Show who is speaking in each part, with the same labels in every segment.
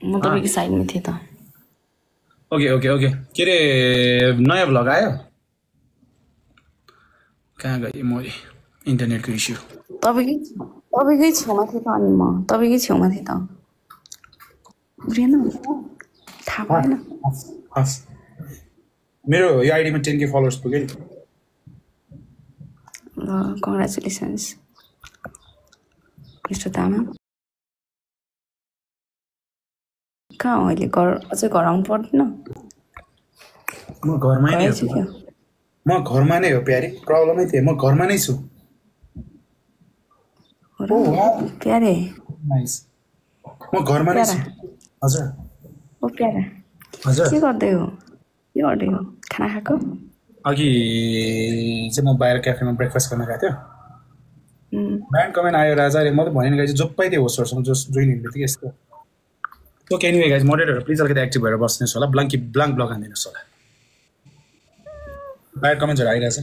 Speaker 1: म तपाईँको साइडमा थिएँ त।
Speaker 2: ओके ओके ओके के अरे नयाँ भ्लग आयो कहाँ गएँ म इन्टरनेटको इस्यु
Speaker 1: तपाईँकै छेउमा थिएँ त अनि म तपाईँकै छेउमा थिएँ त बुझेन थाहा भएन
Speaker 2: हस् मेरो यो आइडीमा 10K फलोवर्स पुग्यो नि
Speaker 1: ल कङ्ग्रेचुलेसन्स मिस्टर तामाङ कहाँ हो अहिले घर अझै घर आउनु पर्दैन
Speaker 2: म घरमै नै हो म घरमा नै हो प्यारी प्रब्लमै थिए म घरमा नै छु
Speaker 1: प्यारे
Speaker 2: नाइस म घरमा नै छु हजुर
Speaker 1: ओ प्यारा
Speaker 2: हजुर
Speaker 1: के गर्दै हो खाना खाएको
Speaker 2: अघि चाहिँ म बाहिर क्याफेमा ब्रेकफास्ट गर्न गएको थियो ब्यान्ड कमेन्ट आयो राजाले म त भने गाइज जो पाइदियो होस्टहरूसँग जो जोइन हुने बित्तिकै यस्तो so anyway guys moderator please अलिकति एक्टिभ भएर बस्नुहोस् होला ब्लाङ्क ब्लक हानिदिनुहोस् होला बाहिर कमेन्ट्सहरू आइरहेछ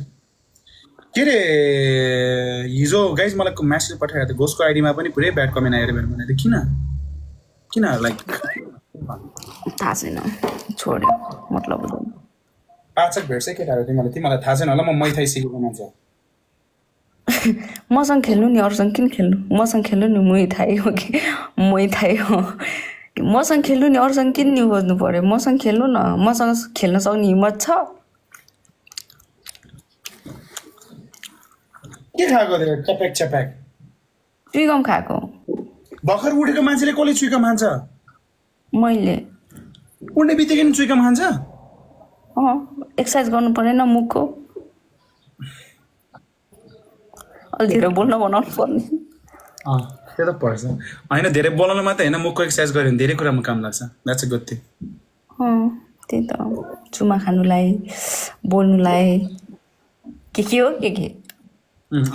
Speaker 2: के अरे हिजो गाइज मलाई म्यासेज पठाएको थियो घोषको आइडीमा पनि पुरै ब्याड कमेन्ट आएर मेरो भने किन लाइक
Speaker 1: थाहा छैन छोड्यो मतलब
Speaker 2: पाचक भेट्छ केटाहरू तिमीलाई थाहा छैन होला म मैथाई सिकेको मान्छे
Speaker 1: मसँग खेल्नु नि अरूसँग किन खेल्नु मसँग खेल्नु नि मैथाई हो कि मैथाई हो मसँग खेल्नु नि अरूसँग किन नि खोज्नु पर्यो मसँग खेल्नु न मसँग खेल्न सक्ने हिम्मत छ
Speaker 2: के खाएको थियो चप्याक
Speaker 1: चुइगम खाएको
Speaker 2: भर्खर उठेको मान्छेले कसले चुइगम खान्छ
Speaker 1: मैले
Speaker 2: उठ्ने बित्तिकै नि चुइगम खान्छ
Speaker 1: एक्सर्साइज गर्नु परेन मुखको अलि धेरै बोल्न बनाउनु पर्ने
Speaker 2: त्यो त पर्छ होइन धेरै बोलाउन मात्रै होइन मुखको एक्सर्साइज गऱ्यो भने धेरै कुरामा काम लाग्छ द्याट्स अ गुड थिङ
Speaker 1: त्यही त चुमा खानुलाई बोल्नुलाई के हो के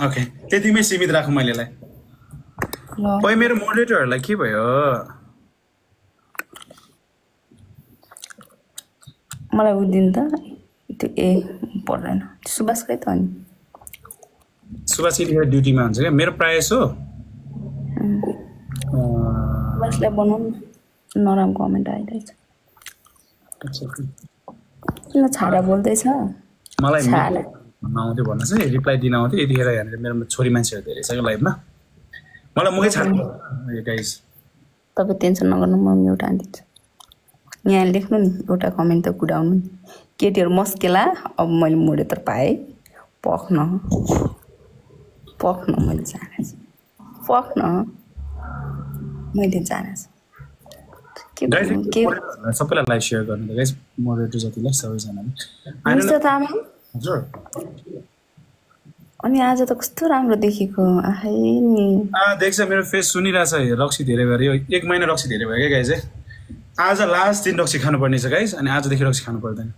Speaker 2: ओके त्यतिमै सीमित राखौँ मैलेलाई खोइ मेरो मोडरेटरहरूलाई के भयो
Speaker 1: मलाई उदिन त त्यो पर्दैन सुभाष खै त अनि
Speaker 2: सुभाष ड्युटीमा हुन्छ क्या मेरो प्रायस हो
Speaker 1: सुभाषलाई बनाउनु नराम्रो कमेन्ट आइरहेछ किन छाडा बोल्दैछ
Speaker 2: मलाई आउँथ्यो भन्न चाहिँ रिप्लाई दिन आउँथ्यो यतिखेर यहाँनिर मेरो छोरी मान्छेहरू धेरै छ क्या लाइभमा मलाई मुखै छाड्नु गाइस
Speaker 1: तपाईँ टेन्सन नगर्नु म म्युट हानिदिन्छु यहाँ लेख्नु नि एउटा कमेन्ट त कुदाउनु नि केटीहरू मस्केला अब मैले मोडेटर पाएँ पख्न मैले जानेछु मैले जानेछु
Speaker 2: सबैलाई लाइभ सेयर गर्नु त गाइस मोडरेटर जतिलाई सबैजनाले हजुर
Speaker 1: अनि आज त कस्तो राम्रो देखेको आहै नि
Speaker 2: देख्छ मेरो फेस सुनिरहेछ रक्सी धेरै भयो यो 1 महिना रक्सी धेरै भयो क्या गाइस आज लास्ट दिन रक्सी खानुपर्ने छ गाइस अनि आजदेखि रक्सी खानु पर्दैन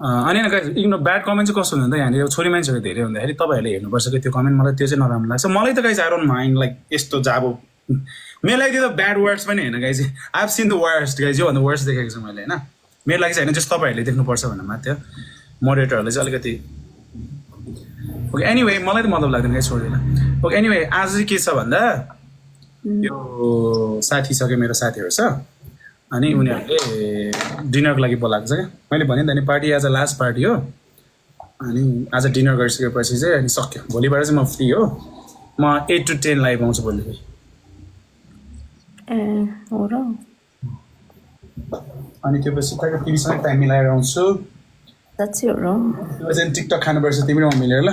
Speaker 2: अनि गाइस इग्नोर ब्याड कमेन्ट चाहिँ कस्तो हुन्छ यहाँनिर छोरी मान्छेहरू धेरै हुँदाखेरि तपाईँहरूले हेर्नुपर्छ कि त्यो कमेन्ट मलाई त्यो चाहिँ नराम्रो लाग्छ मलाई त guys I don't mind like यस्तो जाबो मेरो लागि त्यो ब्याड वर्ड्स पनि होइन guys I have seen the worst guys योभन्दा वर्स्ट देखेको छु मैले होइन मेरो लागि चाहिँ होइन जस्तो तपाईँहरूले देख्नुपर्छ भनेर मात्र मोडरेटरहरूले चाहिँ अलिकति ओके एनिवे मलाई त मतलब लाग्दैन गाइस छोडिदिन ओके एनिवे आज चाहिँ के छ भन्दा यो साथी छ क्या मेरो साथीहरू छ अनि उनीहरूले डिनरको लागि बोलाएको छ क्या मैले भने नि त नि पार्टी आज लास्ट पार्टी हो अनि आज डिनर गरिसकेपछि चाहिँ अनि सक्यो भोलिबाट चाहिँ म फ्री हो म 8 to 10 लाइभ आउँछु भोलि अनि त्यो पछि तिमीसँग टाइम मिलाएर आउँछु टिकटक खानुपर्छ तिमी र म मिलेर ल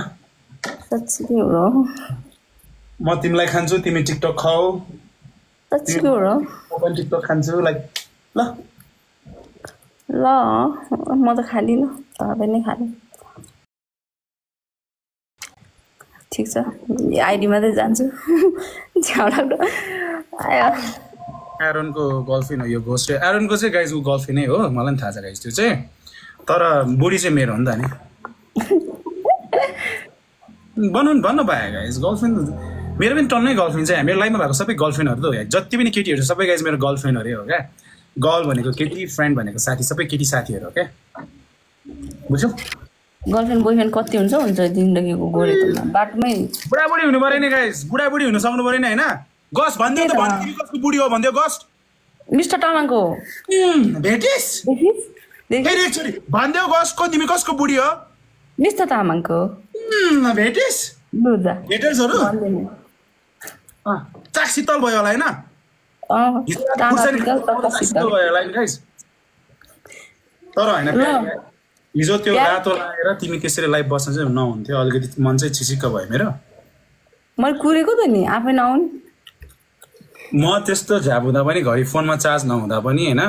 Speaker 2: म तिमीलाई खान्छु तिमी टिकटक खाऊ म पनि टिकटक खान्छु लाइक ल
Speaker 1: म त खाँदिनँ तपाईँ नै खानु ठिक छ आइडीमा चाहिँ जान्छु
Speaker 2: एरोनको गर्लफ्रेन्ड हो यो घोस्ट एरोनको चाहिँ गाइज ऊ गर्लफ्रेन्ड नै हो मलाई पनि थाहा छ गाइज त्यो चाहिँ तर बुढी चाहिँ मेरो हो नि त नि भन्नु भयो गाइज गर्लफ्रेन्ड मेरो पनि टन्नै गर्लफ्रेन्ड चाहिँ मेरो लाइफमा भएको सबै गर्लफ्रेन्डहरू त हो जति पनि केटीहरू छ सबै गाइज मेरो गर्लफ्रेन्डहरू हो क्या गर्ल भनेको केटी फ्रेन्ड भनेको साथी सबै केटी साथीहरू हो क्या बुझ्यौ
Speaker 1: गर्लफ्रेन्ड बोयफ्रेन्ड कति हुन्छ जिन्दगीको गोरेटोमा बाटोमै
Speaker 2: बुढाबुढी हुनु पऱ्यो नि गाइज बुढाबुढी हुन सक्नु पऱ्यो नि होइन गस भन्दियो त भन्दियो कसको बुढी हो भन्दियो गस
Speaker 1: मिस्टर तामाङको
Speaker 2: भेटिस फेरि एकचोटि भन्दियो गसको तिमी कसको बुढी हो
Speaker 1: मिस्टर तामाङको
Speaker 2: भेटिस भेटर्सहरू चाक शीतल भयो होला होइन शीतल भयो होला गाइस तर होइन हिजो त्यो रातो लागेर तिमी त्यसरी लाइभ बस्न चाहिँ नहुन्थ्यो अलिकति मन चाहिँ छिसिक्क भयो मेरो
Speaker 1: मैले कुरेको त नि आफै नआउनु
Speaker 2: म त्यस्तो झ्याप हुँदा पनि घरि फोनमा चार्ज नहुँदा पनि होइन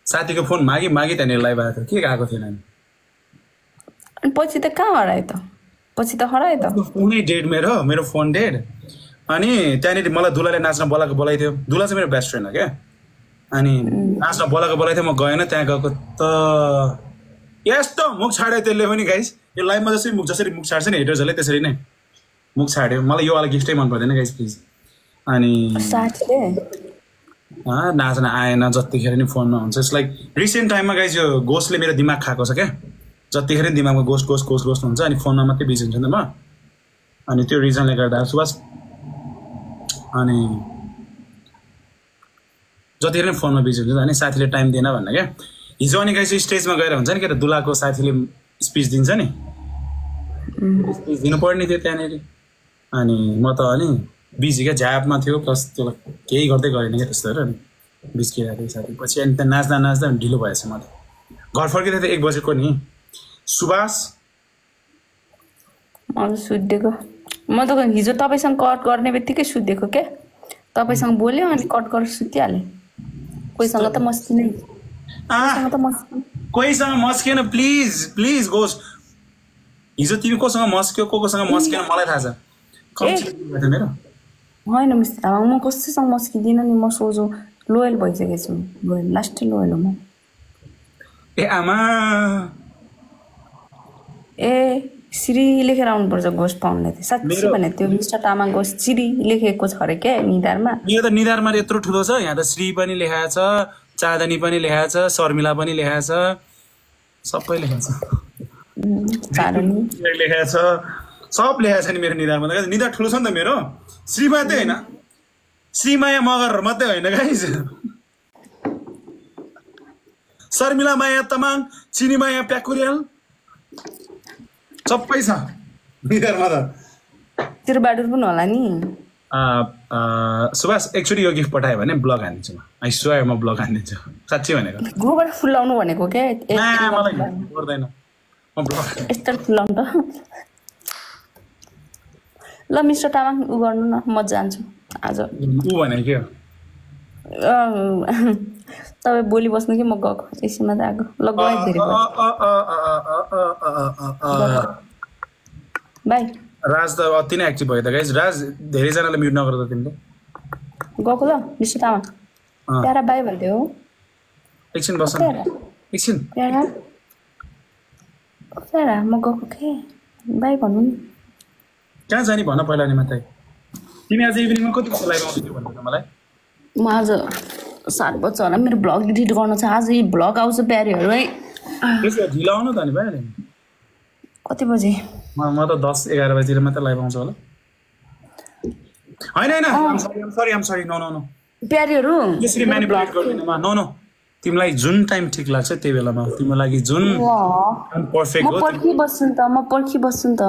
Speaker 2: साथीको फोन मागी त्यहाँनिर लाइभ आएको थियो के गएको थिएन नि
Speaker 1: अनि पछि त कहाँ हरायो त पछि त हरायो त
Speaker 2: फोनै डेड मेरो फोन डेड अनि त्यहाँनिर मलाई दुलाले नाच्न बोलाइथ्यो दुला चाहिँ मेरो बेस्ट फ्रेन्ड हो क्या अनि नाच्न बोलाइथ्यो म गएन त्यहाँ गएको त यस्तो मुख छाड्यो त्यसले पनि गाइस यो लाइभमा जसरी मुख छाड्छ नि हेटर्सहरूले त्यसरी नै मुख छाड्यो मलाई यो वाला गिफ्टै मन पर्दैन गाइस प्लिज अनि नाच्न आएन जतिखेर नि फोनमा हुन्छ इट्स लाइक रिसेन्ट टाइममा गाइस यो गोस्टले मेरो दिमाग खाएको छ क्या जतिखेर दिमागमा गोस्ट हुन्छ अनि फोनमा मात्रै बिजी हुन्छ नि त म अनि त्यो रिजनले गर्दा सुभाष अनि जतिखेर नै फोनमा बिजी हुन्छ अनि साथीले टाइम दिएन भन्दा क्या हिजो अनि गाइस स्टेजमा गएर हुन्छ नि के त दुलाको साथीले स्पिच दिन्छ नि स्पिच दिनुपर्ने थियो त्यहाँनिर अनि म त अनि बिजी क्या झ्यापमा थियो प्लस त्यसलाई केही गर्दै गरेन क्या त्यस्तोहरू अनि बिस्किरहेको थियो साथी पछि अनि त्यहाँ नाच्दा ढिलो भएछ म त घर फर्किँदै थियो 1 बजेको नि सुभाष
Speaker 1: म सुत्दिएको म त हिजो तपाईँसँग कट गर्ने बित्तिकै सुत्दिएको क्या तपाईँसँग बोल्यो अनि कट गरेर सुतिहालेँ कोहीसँग त मस्किनै
Speaker 2: कोहीसँग मस्किएन प्लिज गोस्ट हिजो तिमी कोसँग मस्क्यो कोसँग मस्किएन मलाई थाहा छ मेरो
Speaker 1: होइन मिस्टर तामाङ म कसैसँग मस्किदिनँ नि म सोझो लोयल भइसकेको छु लोयल लास्टै लोयल हो म
Speaker 2: ए आमा
Speaker 1: ए श्री लेखेर आउनुपर्छ गोस्ट पाउनलाई त साँच्चै भने त्यो मिस्टर तामाङको श्री लेखेको छ अरे क्या निधारमा
Speaker 2: यो त निधारमा यत्रो ठुलो छ यहाँ त श्री पनि लेखाएको छ चाँदनी पनि लेखाएको छ शर्मिला पनि लेखाएको छ सबै लेखाएको छ
Speaker 1: चाँदनी
Speaker 2: लेखाएको छ सब लेखाएको छ नि मेरो निधारमा त निधार ठुलो छ नि त मेरो श्री मात्रै होइन श्रीमाया मगर मात्रै होइन गाइस शर्मिला माया तामाङ चिनीमाया प्याकुरियल सबै छ निधारमा त
Speaker 1: तिरबाडुर पनि होला नि
Speaker 2: सुभाष एकचोटि यो गिफ्ट पठायो भने ब्लग हानिदिन्छु म आई स्वेयर म ब्लग हानिदिन्छु साँच्चै भनेको
Speaker 1: गोबर फुलाउनु भनेको क्या
Speaker 2: मलाई पर्दैन म ब्लग
Speaker 1: यस्तो फुलाउनु त ल मिस्टर तामाङ उ गर्नु न म जान्छु आज
Speaker 2: उ भने के हो
Speaker 1: तपाईँ बोली बस्नु कि म गएको एकछिनमा त आएको ल गएँ धेरै बाई
Speaker 2: राज त अति नै एक्टिभ भयो त गाइस राज धेरैजनाले म्युट नगर त तिमीले
Speaker 1: गएको ल मिस्टर तामाङ प्यारा बाई भन्दै हो
Speaker 2: एकछिन बस एकछिन
Speaker 1: प्यारा म गएको के बाई भन्नु नि
Speaker 2: कहाँ जाने भन पहिला नि मात्रै तिमी आज इभिनिङमा कति बजी लाइभ आउँछौ भन्नु त मलाई
Speaker 1: म आज 7 बज्छ होला मेरो भ्लग एडिट गर्नु छ आज यी भ्लग आउँछ प्यारीहरू है
Speaker 2: त्यसो ढिलो आउनु त नि भइहाल्यो नि
Speaker 1: कति बजे
Speaker 2: म त 10-11 बजीतिर मात्रै लाइभ आउँछ होला हैन आम सरी नो
Speaker 1: प्यारीहरू
Speaker 2: यसरी म्यानिपुलेट गर्दिन म नो तिमीलाई जुन टाइम ठिक लाग्छ त्यही बेलामा तिम्रो लागि जुन पर्फेक्ट हो
Speaker 1: म पर्खी बस्छु नि त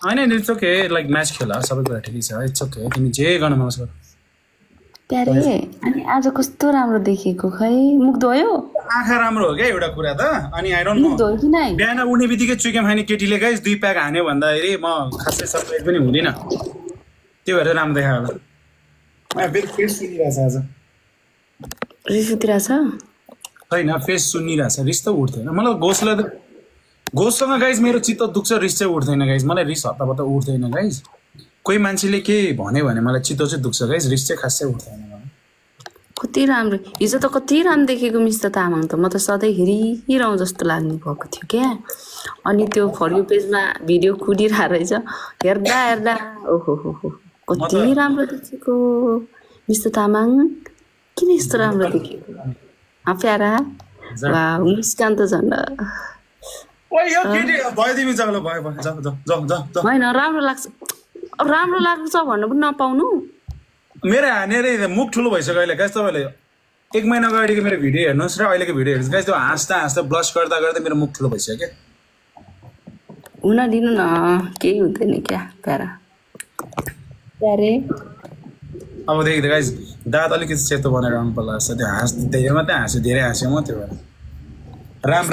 Speaker 2: हैन इट्स ओके लाइक म्याच खेला सबै कुरा ठिकै छ इट्स ओके तिमी जे गर्न मन छ
Speaker 1: प्यारे अनि आज कस्तो राम्रो देखेको खै मुख धोयो
Speaker 2: आँखा राम्रो हो क्या एउटा कुरा त अनि आई डोन्ट नो बिहान उठ्ने बित्तिकै चुइकेम खाने केटीले गाइस 2 प्याक हान्यो भन्दाखेरि म खासै सरप्राइज पनि हुँदिन त्यो भएर राम्रो देखायो होला फेस सुनिरहेछ आज
Speaker 1: रिस उठिरहेछ
Speaker 2: छैन फेस सुनिरहेछ रिस त उठ्दैन मलाई गोससँग गाइस मेरो चित्त दुख्छ रिस चाहिँ उठ्दैन गाइस मलाई रिस हत्तापत्ता उठ्दैन गाइस कोही मान्छेले के भन्यो भने मलाई चित्त चाहिँ दुख्छ गाइस रिस चाहिँ खासै उठ्दैन
Speaker 1: कति राम्रो हिजो त कति राम्रो देखेको मिस्टर तामाङ त म त सधैँ हेरिरहँ जस्तो लाग्नु भएको थियो क्या अनि त्यो फर यू पेजमा भिडियो कुदिरहेको रहेछ हेर्दा ओहो कति राम्रो देखेको मिस्टर तामाङ किन यस्तो राम्रो देखेको प्यारा वा मुस्कान त झन् होइन राम्रो लाग्छ भन्नु पनि नपाउनु
Speaker 2: मेरो हानेर मुख ठुलो भइसक्यो अहिले गाइस तपाईँले 1 महिना अगाडिको मेरो भिडियो हेर्नुहोस् र अहिलेको भिडियो हेर्नुहोस् गाइस त्यो हाँस्दा ब्लस गर्दा गर्दै मेरो मुख ठुलो भइसक्यो क्या
Speaker 1: हुन दिनु न केही हुँदैन क्या प्यारा प्यारे
Speaker 2: अबदेखि त गाइस दाँत अलिकति सेतो बनाएर आउनु पर्ला जस्तो त्यो त्यही मात्रै हाँस्यो धेरै हाँस्यो म त्यो भएर राम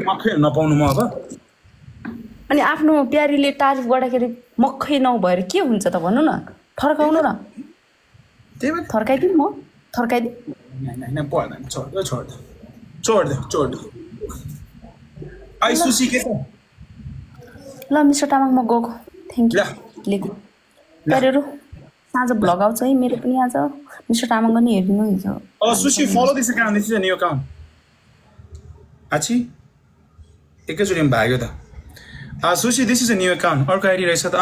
Speaker 2: मक्खै नपाउनु म अब
Speaker 1: अनि आफ्नो प्यारीले तारिफ गर्दाखेरि मक्खै नभएर के हुन्छ त भन्नु न फर्काउनु न
Speaker 2: त्यही भएर
Speaker 1: थर्काइदिउँ म थर्काइदिउँ
Speaker 2: होइन पर्दैन छोड आई सुसी के छ
Speaker 1: ल मिस्टर तामाङ म गएको थ्याङ्क यू लेख्नु प्यारेहरू साँझ भ्लग आउँछ है मेरो पनि आज मिस्टर तामाङको नि हेरिदिनु हिजो
Speaker 2: Sushi follow this account this is a new account आछि एकैचोटि भाग्यो त Sushi this is a new account अर्को आइडी रहेछ त